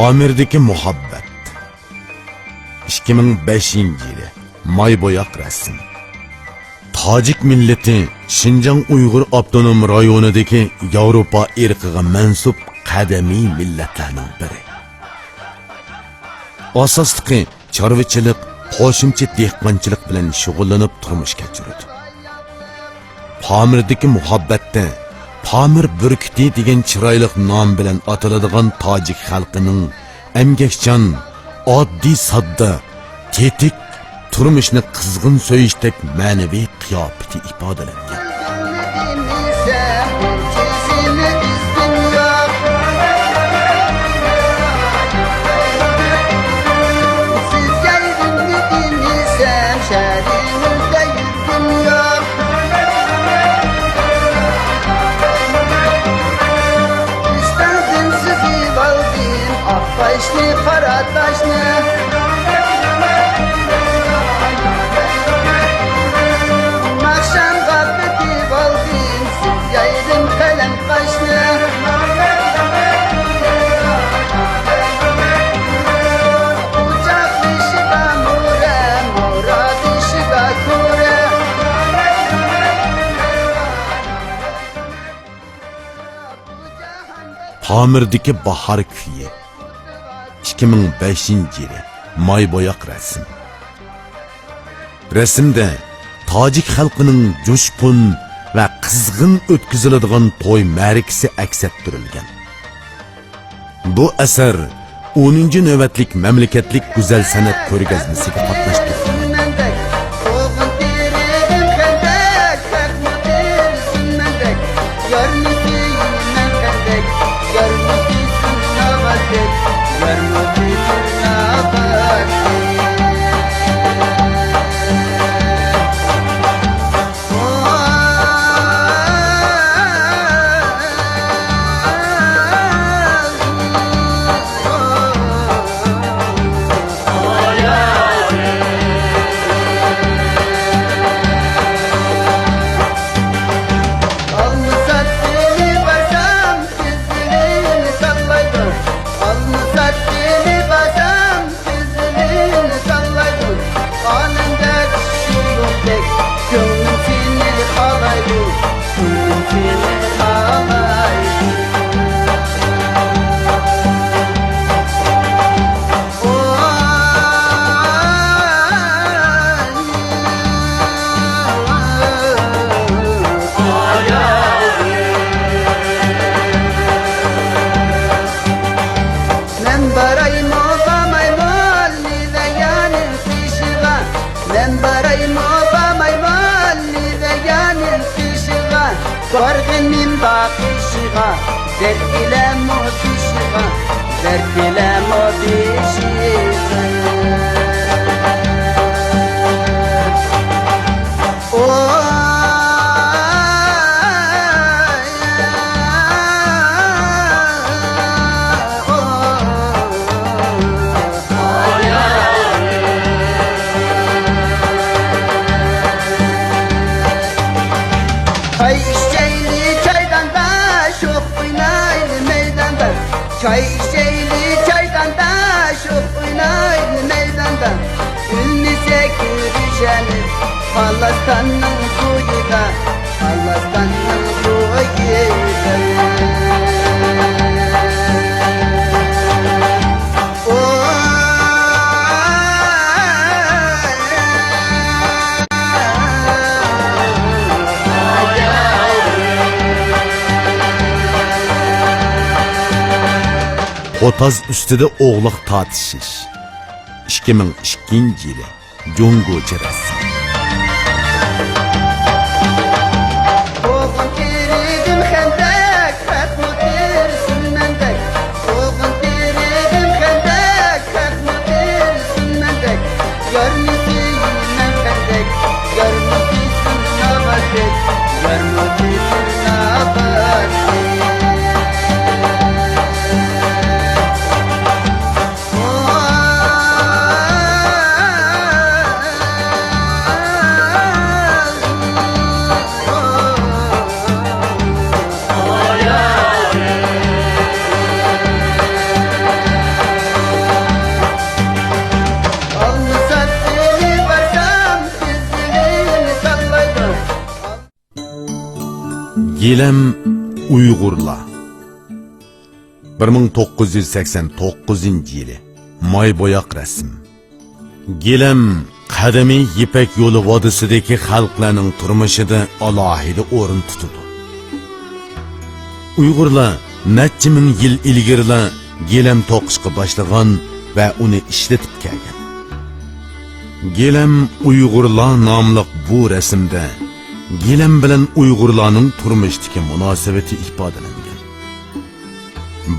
پامىردىكى مۇھەببەت. ئىككى مىڭ بەشىنچى يىلى، ماي بوياق رەسىم. تاجىك مىللىتى شىنجاڭ ئۇيغۇر ئاپتونوم رايونىدىكى ياۋروپا ئىرقىغا مەنسۇپ قەدىمىي مىللەتلەرنىڭ بىرى. ئاساسلىقى چارۋىچىلىق، قوشۇمچە دېھقانچىلىق بىلەن شۇغۇللىنىپ تۇرمۇش كەچۈرىدۇ. پامىردىكى مۇھەببەتتە پامىر بۈركۈتى دېگەن چىرايلىق نام بىلەن ئاتىلىدىغان تاجىك خەلقىنىڭ ئەمگەكچان، ئاددىي-ساددا، تېتىك، تۇرمۇشنى قىزغىن سۆيۈشتەك مەنىۋى قىياپىتى ئىپادىلەنگەن. ئىشتاندىن سۈزۈۋالدىم ئاق تاشنى، قارا تاشنى. ماخشامغا پېتىۋالدىم سۈت يايدىم قەلەم قاشنى. ئوچاق بېشىدا مورا، مورا بېشىدا كورە. پامىردىكى باھار كۈيى. ئىككى مىڭ بەشىنچى يىلى. ماي بوياق رەسىم. رەسىمدە تاجىك خەلقىنىڭ جۇشقۇن ۋە قىزغىن ئۆتكۈزۈلىدىغان توي مەرىكىسى ئەكس ئەتتۈرۈلگەن. بۇ ئەسەر ئونىنچى نۆۋەتلىك مەملىكەتلىك گۈزەل سەنئەت كۆرگەزمىسىگە قاتناشتۇرۇلغان. ئالمىساتتىنى بارسام، تىزلىرىنى ساقلايدۇ. ئالمىساتتىنى بارسام، تىزلىرىنى ساقلايدۇ. ئالەمدە چۈشكەندەك، كۆڭلۈم سېنى خالايدۇ. كۆڭلۈم سېنى خالايدۇ. مەن بارايمۇ، بارمايمۇ، لىۋىيەنىڭ قېشىغا؟ مەن بارايمۇ، بارمايمۇ، لىۋىيەنىڭ قېشىغا؟ بارغىنىمدا قېشىغا، دەرد كېلەمۇ بېشىغا، دەرد كېلەمۇ بېشىغا. چاي ئىچەيلى چايداندا، شوخ ئوينايلى مەيداندا. چاي ئىچەيلى چايداندا، شوخ ئوينايلى مەيداندا. ئۆلمىسەك كۆرۈشەرمىز پالەستاننىڭ تويىدا، پالەستاننىڭ تويىدا. قوتاز ئۈستىدە ئوغلاق تارتىشىش. ئىككى مىڭ ئىككىنچى يىلى. جۇڭگوچە رەسىم. ئوغۇل تېرىدىم خەندەك، خەقمۇ تېرىسۇن مەندەك. ئوغۇل تېرىدىم خەندەك، خەقمۇ تېرىسۇن مەندەك. يارنى سۆيىمەن خەندەك، يارمۇ تېرىسۇن ناۋاتەك، يارمۇ تېرىسۇن ناۋاتەك. گىلەم ئۇيغۇرلار. بىر مىڭ توققۇز يۈز سەكسەن توققۇزىنچى يىلى. ماي بوياق رەسىم. گىلەم قەدىمىي يىپەك يولى ۋادىسىدىكى خەلقلەرنىڭ تۇرمۇشىدا ئالاھىدە ئورۇن تۇتىدۇ. ئۇيغۇرلار نەچچە مىڭ يىل ئىلگىرىلا گىلەم توقۇشقا باشلىغان ۋە ئۇنى ئىشلىتىپ كەلگەن. گىلەم ئۇيغۇرلار ناملىق بۇ رەسىمدە گىلەم بىلەن ئۇيغۇرلارنىڭ تۇرمۇشتىكى مۇناسىۋىتى ئىپادىلەنگەن.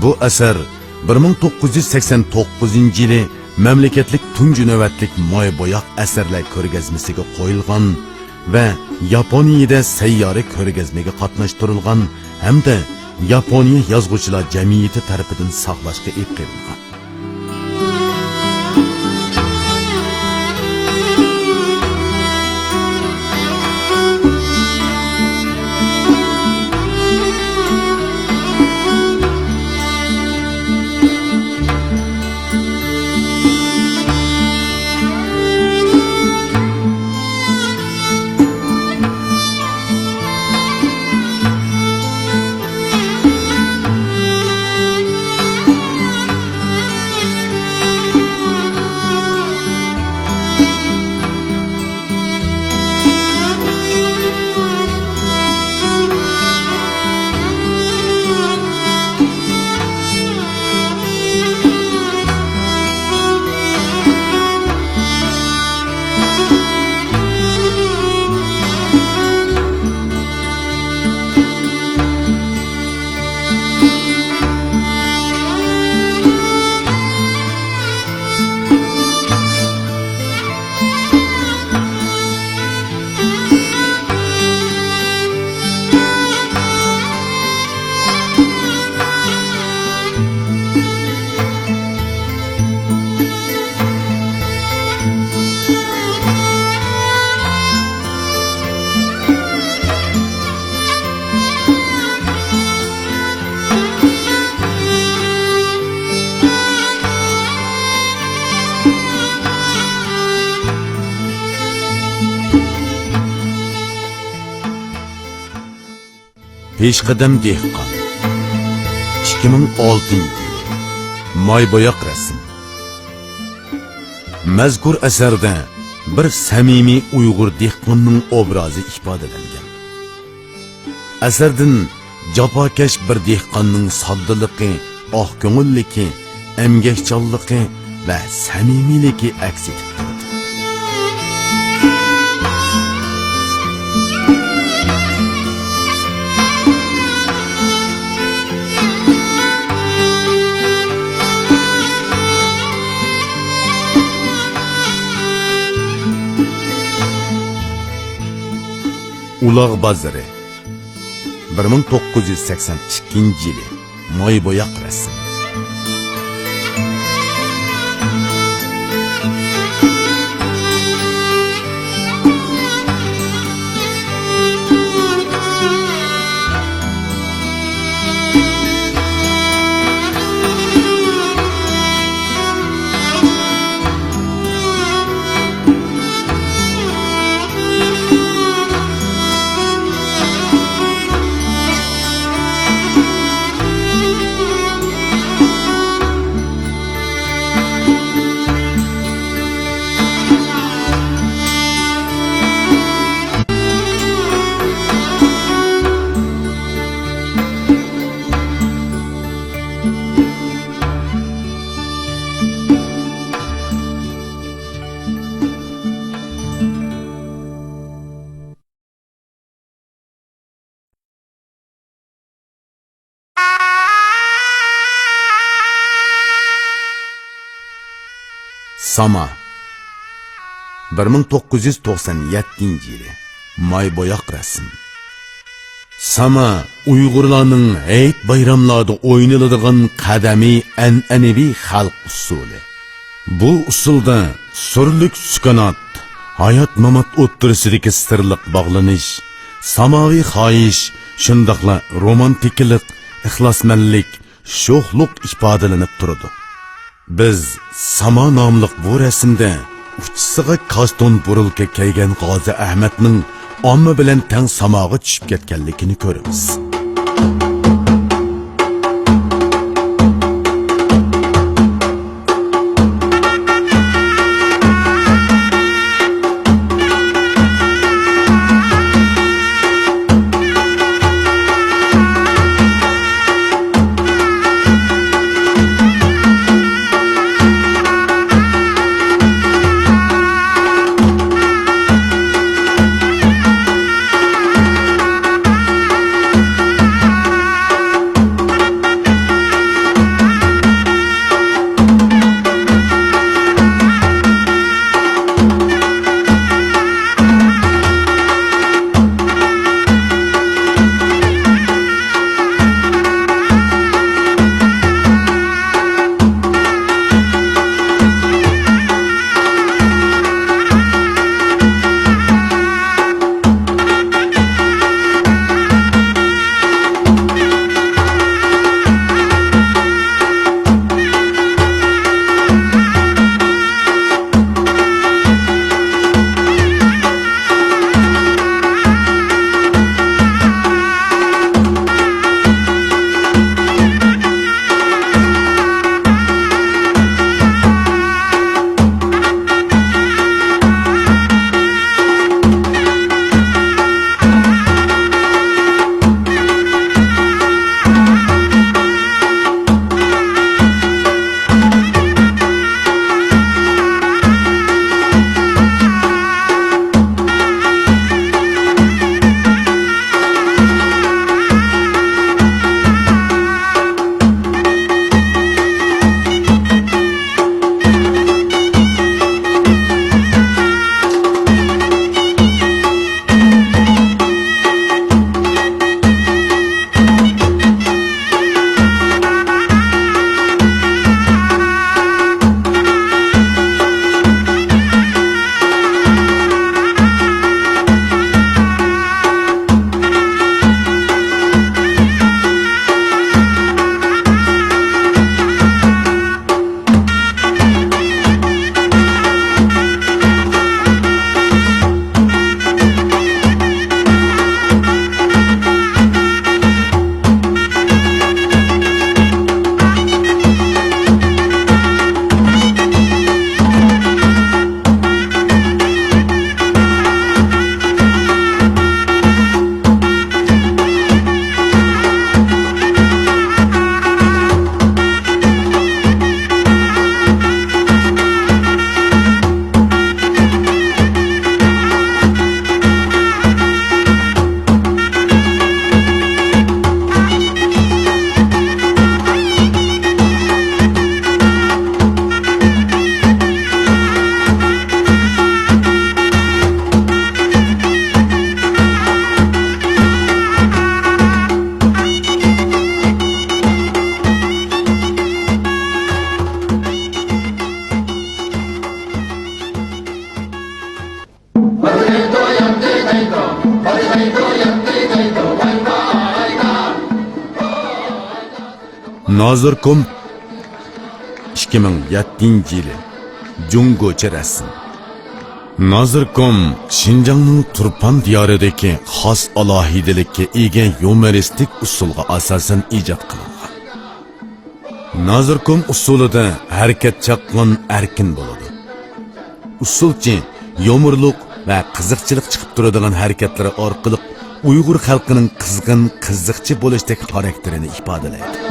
بۇ ئەسەر بىر مىڭ توققۇز يۈز سەكسەن توققۇزىنچى يىلى مەملىكەتلىك تۇنجى نۆۋەتلىك ماي بوياق ئەسەرلەر كۆرگەزمىسىگە قويۇلغان ۋە ياپونىيىدە سەييارە كۆرگەزمىگە قاتناشتۇرۇلغان ھەمدە ياپونىيە يازغۇچىلار جەمئىيىتى تەرىپىدىن ساقلاشقا ئېلىپ قېلىنغان. پېشقەدەم دېھقان، ئىككى مىڭ ئالتىنچى يىل، ماي بوياق رەسىم. مەزكۇر ئەسەردە بىر سەمىمىي ئۇيغۇر دېھقاننىڭ ئوبرازى ئىپادىلەنگەن. ئەسەردىن جاپاكەش بىر دېھقاننىڭ ساددىلىقى، ئاق كۆڭۈللۈكى، ئەمگەكچانلىقى ۋە سەمىمىيلىكى ئەكس ئېتىپ تۇرىدۇ. ئۇلاغ بازىرى، بىر مىڭ توققۇز يۈز سەكسەن ئىككىنچى يىلى، ماي بوياق رەسىم. ساما، بىر مىڭ توققۇز يۈز توقسان يەتتىنچى يىلى، ماي بوياق رەسىم. ساما ئۇيغۇرلارنىڭ ھېيت-بايراملاردا ئوينىلىدىغان قەدىمىي ئەنئەنىۋى خەلق ئۇسسۇلى. بۇ ئۇسسۇلدا سۈرلۈك سۈكۈنات، ھايات-مامات ئوتتۇرىسىدىكى سىرلىق باغلىنىش، ساماۋى خاھىش، شۇنداقلا رومانتىكىلىق، ئىخلاسمەنلىك، شوخلۇق ئىپادىلىنىپ تۇرىدۇ. بىز ساما ناملىق بۇ رەسىمدە ئۇچىسىغا كاستون بۇرۇلكا كىيگەن غازى ئەخمەتنىڭ ئامما بىلەن تەڭ ساماغا چۈشۈپ كەتكەنلىكىنى كۆرىمىز. نازىركوم، ئىككى مىڭ يەتتىنچى يىلى، جۇڭگوچە رەسىم. نازىركوم شىنجاڭنىڭ تۇرپان دىيارىدىكى خاس ئالاھىدىلىككە ئىگە يۇمۇرىستىك ئۇسسۇلغا ئاساسەن ئىجاد قىلىنغان. نازىركوم ئۇسسۇلىدا ھەرىكەت چاققان، ئەركىن بولىدۇ. ئۇسسۇلچى يۇمۇرلۇق ۋە قىزىقچىلىق چىقىپ تۇرىدىغان ھەرىكەتلىرى ئارقىلىق ئۇيغۇر خەلقىنىڭ قىزغىن، قىزىقچى بولۇشتەك خاراكتېرىنى ئىپادىلەيدۇ.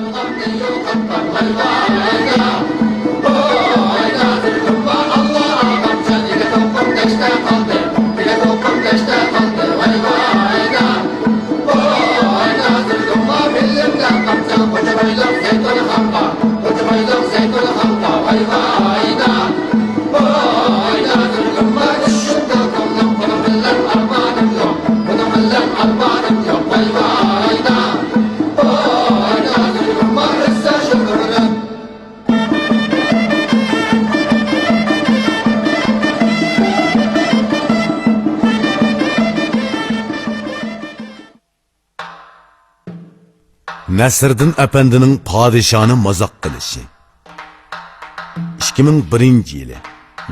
نەسىردىن ئەپەندىنىڭ پادىشانى مازاق قىلىشى. ئىككى مىڭ بىرىنچى يىلى،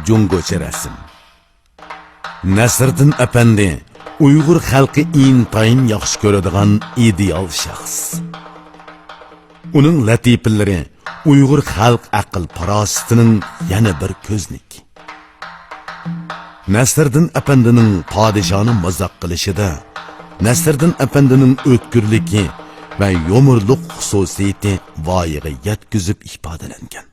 جۇڭگوچە رەسىم. نەسىردىن ئەپەندى ئۇيغۇر خەلقى ئىنتايىن ياخشى كۆرىدىغان ئىدېئال شەخس. ئۇنىڭ لەتىپىلىرى ئۇيغۇر خەلق ئەقىل-پاراسىتىنىڭ يەنە بىر كۆزنىكى. نەسىردىن ئەپەندىنىڭ پادىشانى مازاق قىلىشىدا نەسىردىن ئەپەندىنىڭ ئۆتكۈرلۈكى ۋە يۇمۇرلۇق خۇسۇسىيىتى ۋايىغا يەتكۈزۈپ ئىپادىلەنگەن.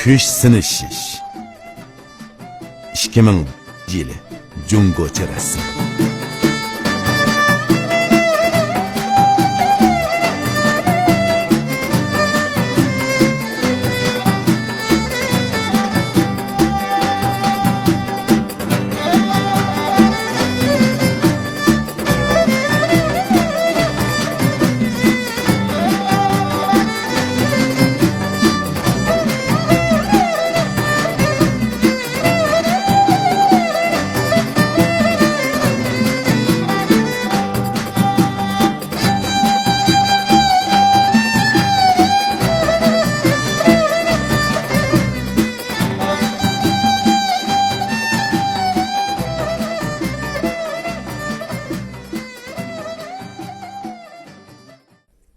كۈچ سىنىشىش. ئىككى مىڭ يىلى، جۇڭگوچە رەسىم.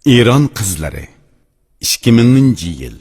ئىران قىزلىرى، ئىككى مىڭىنچى يىل،